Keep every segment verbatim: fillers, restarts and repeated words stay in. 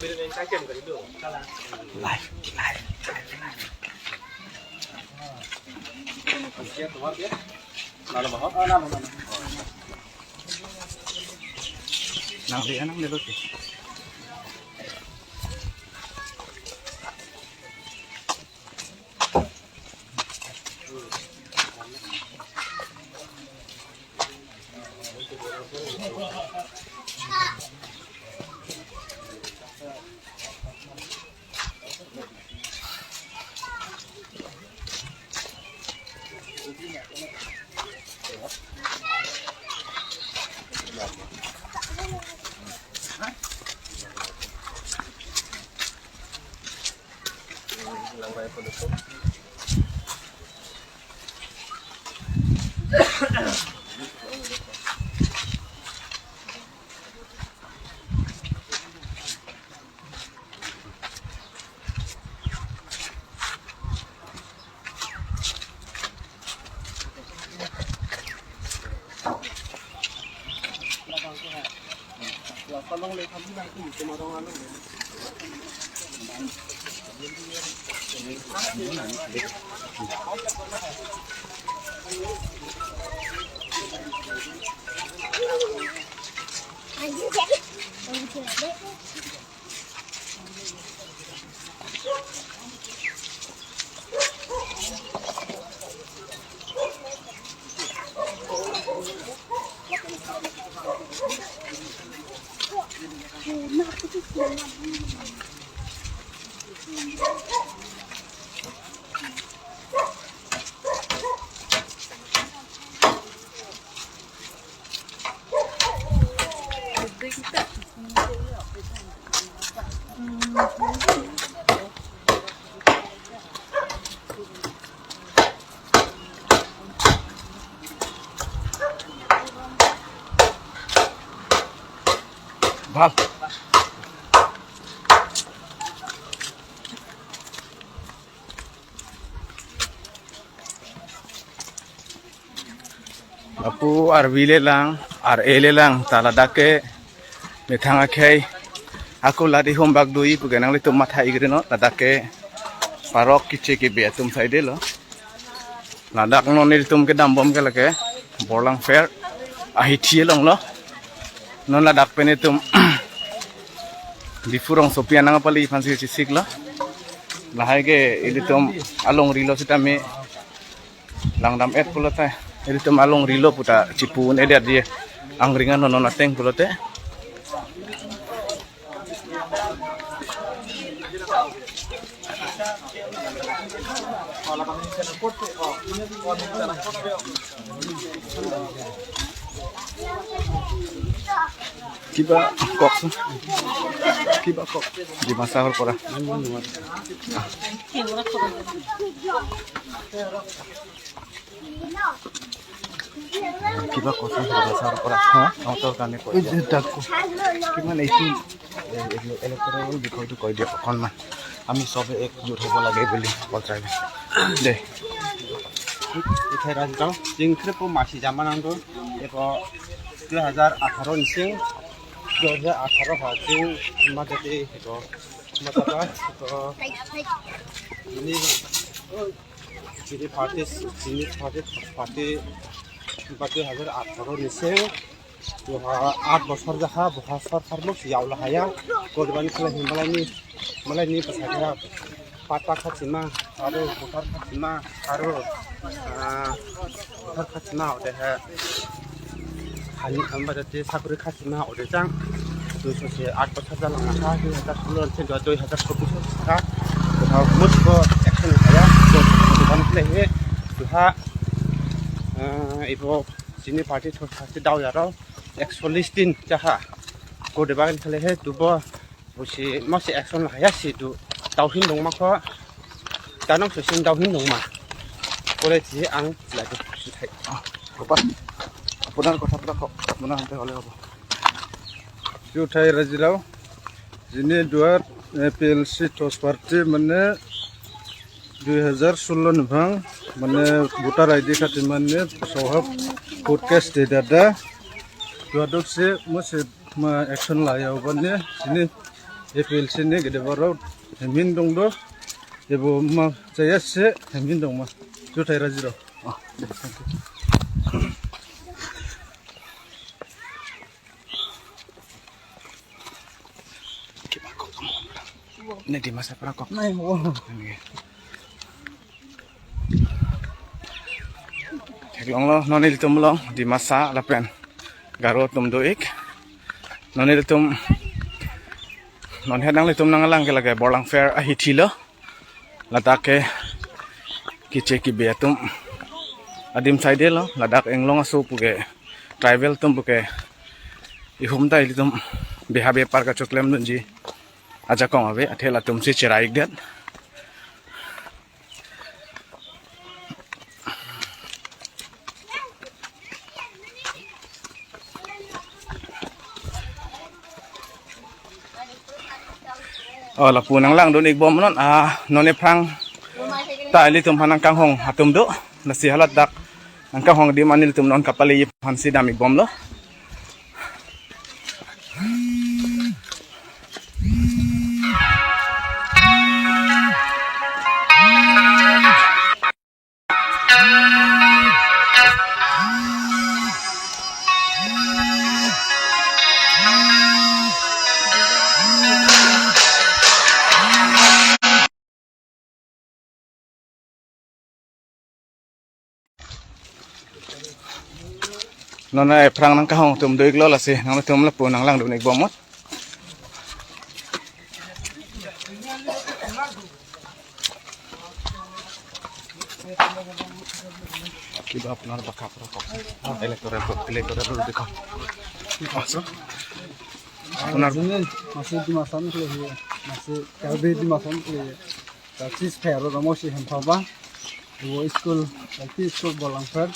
Live, live, live, live. Nang dia, nang dia, oke. Bhal. Lapu arvi le lang, ar-e le lang, ta ladak ke methang akhei ako ladi hom bak dui pu ke nanglitum matha igri non, ladak ke parok kiche kibe atum saide lo. Ladak non nelitum kedam bom ke lake Borlang Fair ahithi along lo. Non ladak pen itum Diphu rongsopi anang apali aphan si chesik lo. Lahai ke ilitum alongri lo sitame langdam-et pulote, ilitum alongri lo puta chipu un-edet je, angringan non ateng pulote. Kiba kok su? Kiba kok? Dimasa hor pora. Kiba kok su? Dimasa hor pora. Ha? Autor kane kok. Ei, ei, dak kok. Kiman isi, eh, electoral বিষয়টো কৈ দিয়ক অকণমান। আমি সবে একজোট হ'ব লাগে বুলি অকল চাই। দে। Uthai Rajirao, jingkhrip po masi jama nangdo, eko দুই হাজাৰ আঠাৰ nising, দুই হাজাৰ আঠাৰ ha jing, matati, eko, matapa, eko, ini, jini party, jini party, party, দুই হাজাৰ আঠাৰ nising, duha আঠ বছৰ jaha, buha sorkar mo si yau lahaya, korban khala hi malai ni, malai ni pasakha, patta khachima, aro voter khachima, aro, ah, voter khachima, ode he, hani, amba jati sakuri khachima, ode jang, duso se আঠ বছৰ jalang ha, দুই হাজাৰ ষোল্ল se দুই হাজাৰ চৌবিশ ha, duha mus ko action lahaya, korban khala hi, duha, ah, ibo, jini party thot thasi dau yaro, একচল্লিশ দিন jaha, korban khala hi, dubo, বুজি, মই সে একচন লাহে আছি তো, দাউহিন দংমা খ, জানক সচিন দাউহিন দংমা। কলে যে আং লাগে সুথাই। ৰ'বা। আপোনাৰ কথাবিলাক কওক, আপোনাৰ সৈতে হ'লে হ'ব। Uthai Rajirao, jini duar, এ, পি এল চি thos party মানে দুই হাজাৰ ষোল্ল niphan, মানে voter আই ডি khati মানে sohap court case de dada. Duadok se mo se ma action la ya uban ne, jini April sini gede baro, hemin dong do. Ebo ma saya se hemin dong ma. Juthai rajiro. Ne Dimasa pura kok. Nai, oh. Theklonglo, non ilitum along Dimasa lapen Garo atum do-ik. Non ilitum, non het nanglitum nanglang ke lake Borlangpher ahithi lo. Ladak ke kiche kibe atum adim saide lo. Ladak inglong aso puke, tribal atum puke, ihum ta ilitum beha bepar kachoklem dunji ajakong ave, athe latum si cherai-ikdet. Oh, lapu nanglang dun-ik bom non, ah, non aphrang ta ilitum aphan nangkanghong atum do, lasi haladak nangkanghong adim an ilitum non kapale aphan si dam-ik bomlo. Non aphrang nangkanghong atum do-iklo, lasi nangtum lapu nanglang dun-ik bomnon. Kiba aphunar baka pro kok. Electoral, electoral roll dekho. Masuk. Aphunar, masi Dimasa ni kle, masi Karbi Dimasa ni kle. Tachis phero ramo si hem phaba. Wo school, L P school Borlangpher.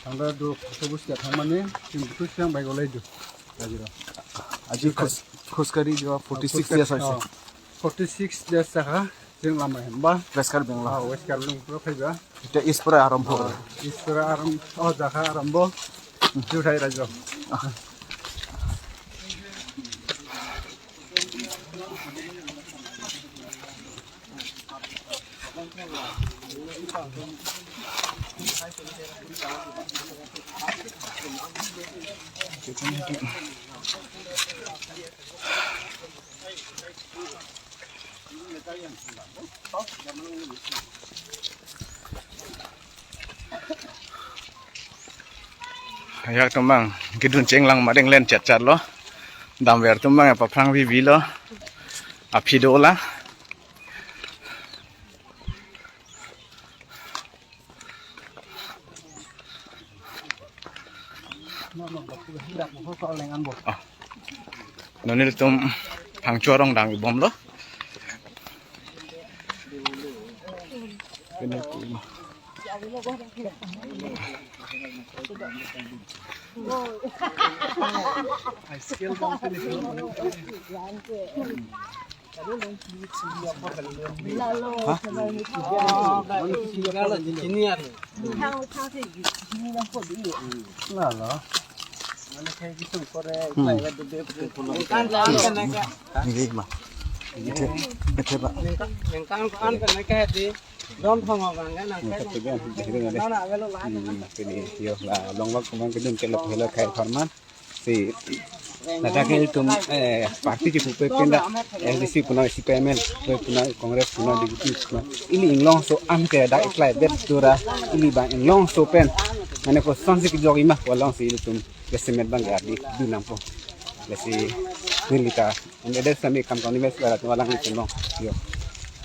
Tangda do autobus ke thang mane, tim butu siang bai golai do. Aji khos, khoskari jo forty six years hoise. Forty six years saka, jing lama hemba. West Karbi Anglong. Ah, West Karbi Anglong pura phaiba. Ita East pura arambho. Ah, East pura aram, oh, jaka arambho. Juthai rajiro. Ajat atum abang kedun chenglang madeng len chat chat lo. Damver atum abang apaphrang vivi lo. Aphi dolang. Ah. Non ilitum Phangcho arong dam-ik bomlo. Lalo. Ini ma. Ini, ini, Pak. Ningkan ko-an pen nangkehati. Dom thong abang kan nang. Ningkan ko-an pen nangkehati. Dom thong abang kan nangkehati. Hmm, pini yo la longlok kumang kedun ke lok helo khai forman. Si, ladak ke ilitum, eh, party chipupe pen dak, L D C punon, C P I M L punon, Congress punon, B J P punon. Ili inglongso an ke dak iklai bet tura, ili abang inglongso pen. Mane kosonsi kejok-ik ma, kolongsi ilitum jasemet abang ya di, di nampo. Lasi, neli ta, ini ada sami kam kami mes barat walang ilitum long. Yo.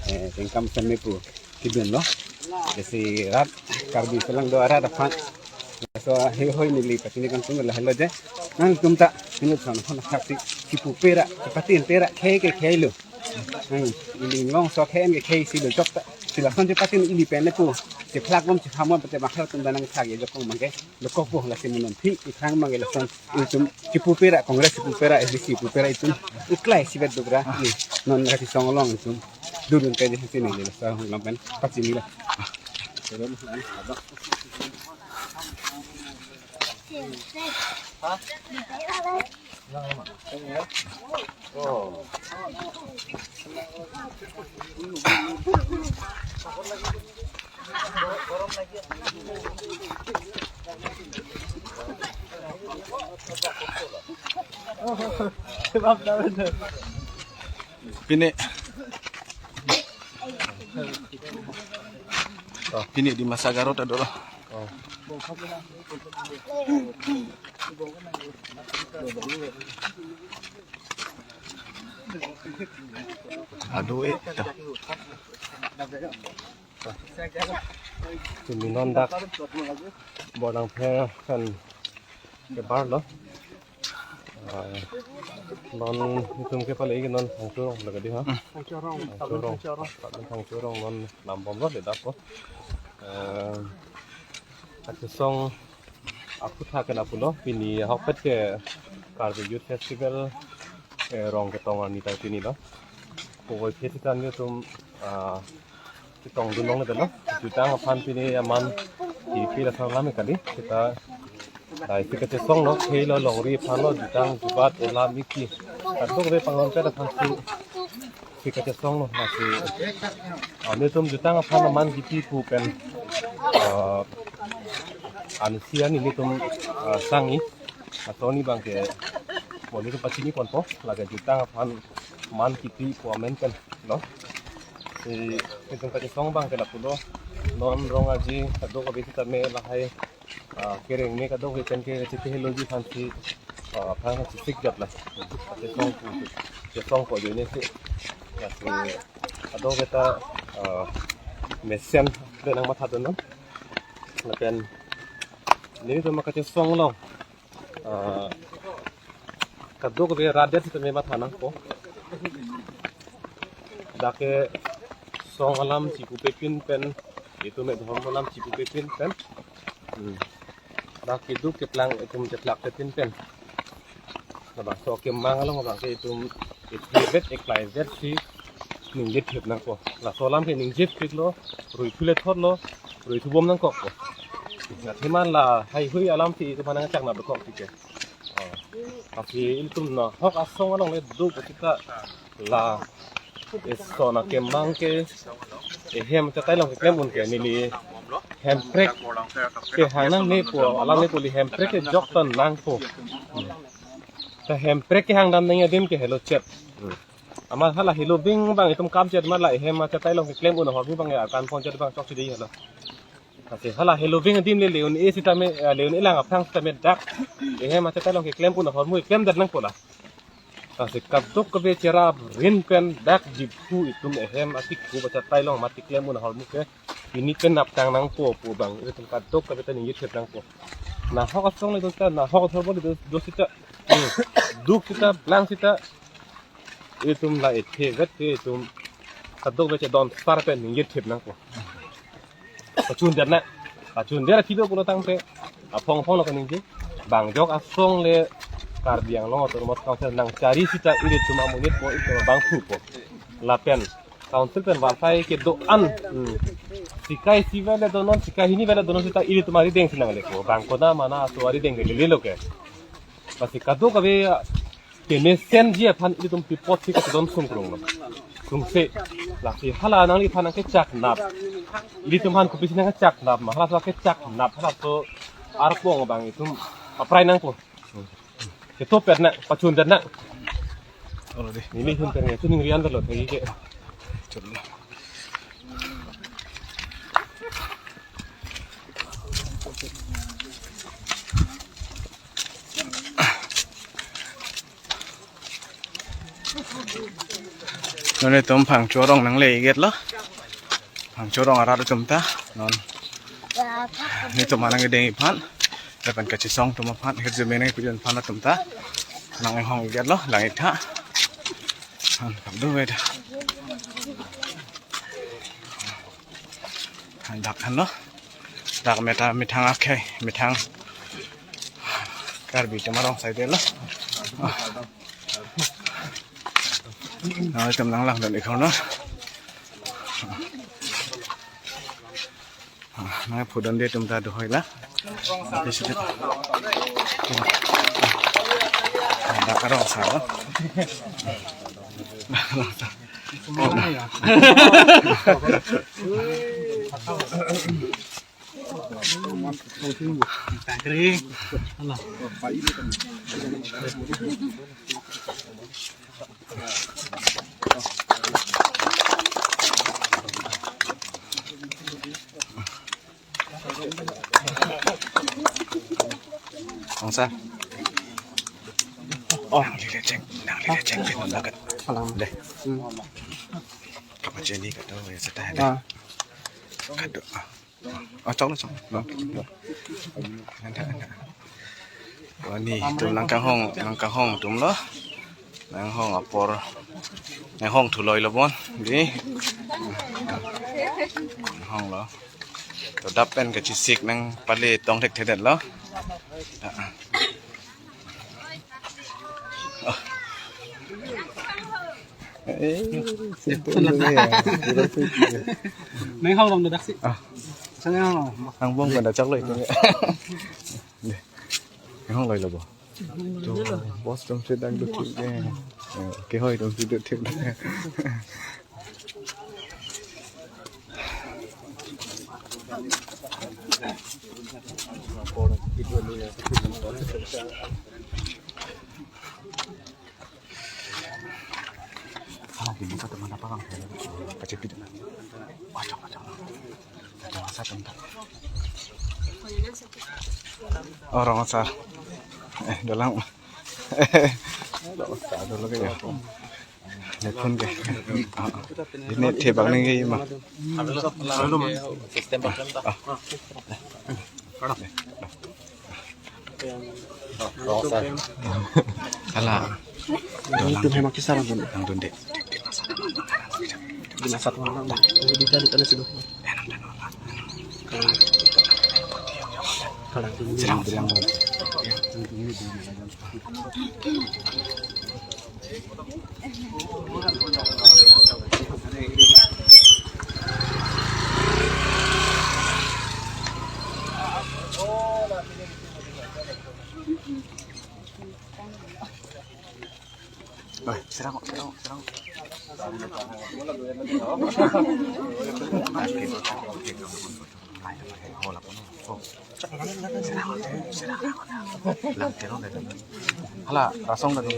Eh, pen kam sami pu. Kedun lo. Jesi rat Karbi selang do arat aphan. So, hei hoi neli pachini kangtung lahelo je. Nangtum ta, neli son hon khaksi, chipupe ra, chipatente ra, khei ke khei lo. Hmm, ili inglongso khei ke khei si lo chok ta. Si lason chipatin ili pen le pu. Chiphlak bom chiphamon pate makhar tum danang thak ye jokong mangke. Lo kok pu lasi munon phi, ikhang mangke lason. Itum chipupe ra, Congress chipupe ra, S D C chipupe ra itum. Uklai sibet dukra, i non rati song along itum. Dudun kai di sini di sa hong lampen pachini la. Pini. Oh, pini di masa Garut ado lo. Oh. Ado eh. Pini non dak Borlangpher pen kebar lo. Ah, non itum ke pale non Phangcho rong lake di ha. Phangcho rong. Phangcho rong. Phangcho rong non lambom lo le dak ko. Eh, kachesong aphuthak ke lapulo, pini ahokpet ke Karbi Youth Festival, eh, rong ketong arni ta pini lo. Puvoiphit sitame itum, ah, chetongdun longle lo. Jutang aphan pini aman kipi la sarlam kali. Seta dai si kachesong lo, khei lo, longri aphan lo, jutang jubat elam eki. Kadokave pangam pet aphan si si kachesong lo, lasi, ah, nelitum jutang aphan aman kipi pu pen, ah, ansi ani nelitum, ah, sangji. Atoni abang ke mo nelitum pachini ponpo, lake jutang aphan man kipi pu amen pen lo. Si nelitum kachesong abang ke lapulo, non rong aji kadokave sitame lahai, ah, kereng me kadokave pen ke chete heloji aphan si, ah, aphan si sikjap la. Kachesong pu, kachesong pu ajoine si. Lasi kadokave ta, ah, mesen le nangmathadun non. Lapen nelitum kachesong along, ah, kadokave rat det sitame matha nangpo. Dak ke song alam chipupepin pen, itum me dhormo alam chipupepin pen. Hmm. Dak keduk keplang itum cheplak pepin pen. Labangso kemang along abang ke itum ithlivet iklaivet si ningje thip nangpo. Laso alam ke ningje thip lo, rui thule thot lo, rui thubom nangkok po. Athema lahai hui alam si itum aphan nangchak nap dokok ti ke. Oh. Lasi ilitum nahok asong along le duk sita la eson akemang ke ehem chatai along keklem un ke neli hemprek kehang nangnepo, alam nepo, neli hemprek kejok ton nangpo. Hmm. Ta hemprek kehang dam nangji adim ke helo chet. Hmm. Amat hala helo bing abang itum kam chet amat la ehem chatai along keklem un ahormu abang ya kan pon chet abang chok si di helo. Lasi hala helo bing adim le le un-e sitame, eh, le un-e lang aphrang sitame dak ehem chatai along keklem un ahormu keklem det nangpo la. Lasi kadokave cherap rin pen dak jiphu itum ehem atik pu chatai along mati klem un ahormu ke pini pen naptang nangpo pu abang ilitum kadokave ta ningje thip nangpo. Nahok asong le do sita, nahok athorbo le do, do sita, hmm, duk sita, plang sita, itum la ethe vet ke itum kadokave chedon sar pen ningje thip nangpo. Pachun det na, pachun det athilo pulo tangte aphong aphong lo kaningje. Bang jok asong le Karbi Anglong Autonomous Council nangchari sita ilitum amonit po, ilitum abangphu po. Lapen council pen valsai kedo-an, hmm, sikai isi vet le donon, sikai hini vet le donon sita ilitum arideng si nangle po. Bang konat mana aso arideng ke lele lo ke. Lasi kadokave kemesenji aphan ilitum pi apot si kachedon sungkrung lo. Sungse, lasi hala nangliphan nangkechak nap, ilitum aphan kopisi nangkechak nap ma, halaso kechak nap halaso arpong abang itum aprai nangpo. Keto pet na, pachun det na. Already. Neli hun pen nge, chuning rian dalo thagi ke. Chun. Non itum Phangcho rong nangle-et lo. Phangcho rong arat atum ta non. Nelitum anang kedeng aphan. Lapen kachesong atum aphan. Hirjume nangpidun aphan atum ta nang-inghong-et lo. Lang-ik tha. An, kap do weda. Dak thanlo. Dak meta methang akhei, methang Karbi atum arong side lo. Ah, itum nang langdun-ik hor no. Ah, nangpudun de atum ta do hoi la. Di sini. Arong sar lo. Arong sar. Oh, nanglile cheng, nanglile cheng, pin nang kat. Alang. Deh. Hmm. Kapachini kato ya seta deh. Ah. Kato. Ah. Oh, choklo, choklo. Anta, anta. Wani, tum nangkanghong, nangkanghong tum lo. Nanghong apor. Nanghong thuloi lo bon. Di. Nanghong lo. To dap pen kachisik nangpale tong thekthedet lo. Ah, ah. Eh, simple ya. Nanghong long daksi. Ah. Sana. Angbong pen da choklo itu. Deh. Nanghong loi lo bo. To, boss atum si dang duk thik deh. Eh, kehoi atum si duk thik deh. Alang, di muka teman apa, Bang? Pachepit na. Wah, chok, chok. Ada masa tentang. Arong sar. Eh, dalang. Arong sar dolo ke ya. Telepon ke. Ah, ah. Ini thebak nangji ma. Sistem bak. Ah. Hala. Ini tuh memang kisah lah, Bun. Nangdun deh. Di masa tuh, Bun. Di tadi kan sudah. Kalau di sini bilang. Eh, serang, serang, serang. Hala, rasong dah dulu.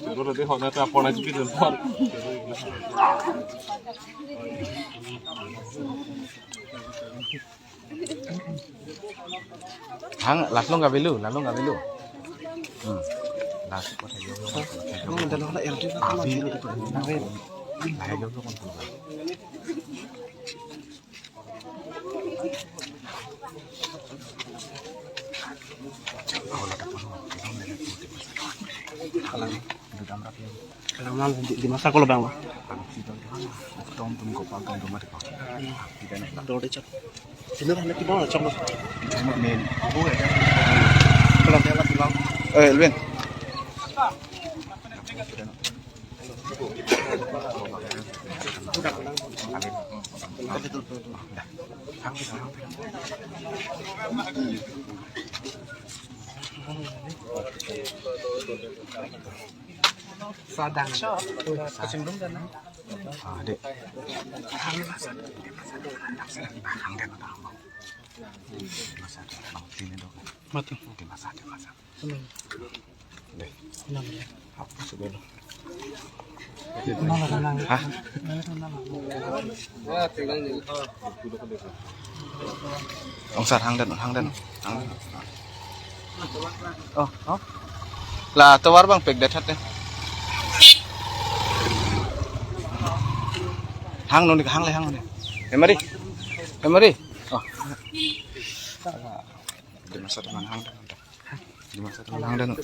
Kalau dia hona tu apa lagi tu? Hang, lahlong kavelo, lahlong kavelo. Hmm. Laso ko thailo. Hang, dah lo, lah, yang tu, kavelo. Lahlong lo kon tu. Alang, di, di masa ko lo bang, Bang? Tom tum ko pang tom tum ko. Dor de chok. Sino hana ki bang chok lo. Main. Kalau dia lagi bang. Eh, Elvin. Sadang. Ah, dek. Matu. Deh. Hapus dulu. Hah? Arong sar, hang den, hang den, hang den. Oh, oh. La tovar bang pek det hat deh. Hang noni, hang le, hang noni. Emari. Emari. Oh. Di masa teman hang den. Di masa teman hang den.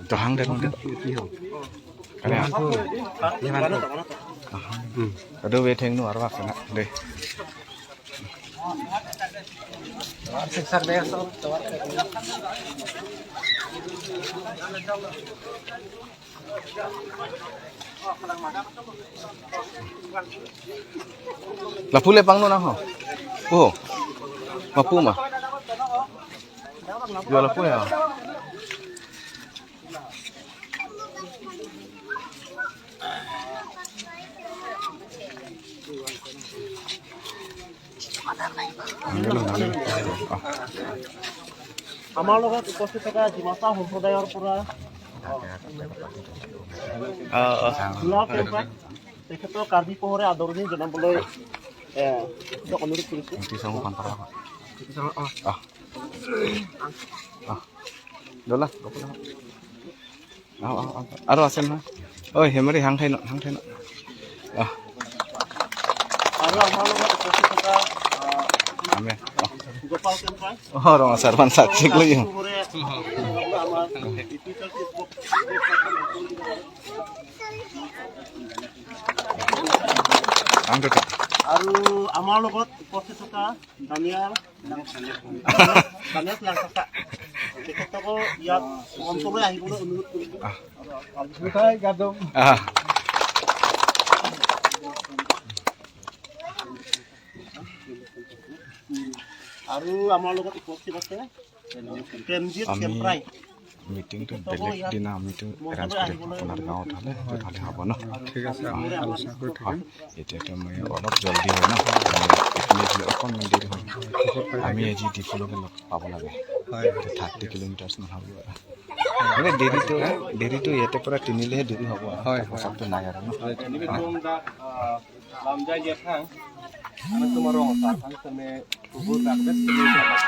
To hang den, hang den. Kare. Aha. Hmm. Aduh, wetheng nu arwak sana. Deh. Lapu le pangno nang ho. Oh. Mapu ma. Jual lapu ya. আমাৰ লগত উপস্থিত থকা ডিমাচা সম্প্ৰদায়ৰ পৰা অ, অ। দুলাল কেম্পাই তেখেতক কাৰ্বি পহৰে আদৰণি জনাবলৈ, এ, তেখেতক অনুৰোধ কৰিছো। Iti sa ko pantar ako. Ah. Ah. Dola, go pala. Ah, ah, ah. Aro asen ha. Oi, hemari hang thaino, hang thaino. Ah. আৰু আমাৰ লগত উপস্থিত থকা, আহ, Amen. Ah. Gopal Kempai. Oh, rong asar pan saksi ko yung. পহৰে আমাৰ Ang tutup. আৰু আমাৰ লগত উপস্থিত থকা দানিয়াল, দানিয়াল লাংকাকা, তেখেতকো ইয়াত মঞ্চলৈ আহিবলৈ অনুৰোধ কৰিছো। Ah. Ah. আৰু আমাৰ লগত উপস্থিত আছে প্ৰেমজিৎ আমি কেম্প্ৰাই। মিটিংটো বেলেগ দিনা মিটিং এৰেঞ্জ কৰি আপোনাৰ গাঁৱত হ'লে, তেতিয়াহ'লে হ'ব ন? ঠিক আছে, আমি আলোচনা কৰি থাকিম। হয়, এতিয়াতো মই অলপ জলদি হয় ন, আমি পিকনিক লৈ অকণমান দেৰি হয়। আমি আজি ডিফুলকে লগ পাব লাগে। হয়। থাৰ্টি কিলোমিটাৰ্ছ মান হ'ব আৰু। মানে দেৰিটো, দেৰিটো ইয়াতে পৰা তিনিআলিহে দেৰি হ'ব আৰু। হয়, হয়। সবটো নাই আৰু ন? হয়, তেনেকুৱা। Lamjai dia thang, ano tumorong sa thang kami kubur tak bes kami dapat.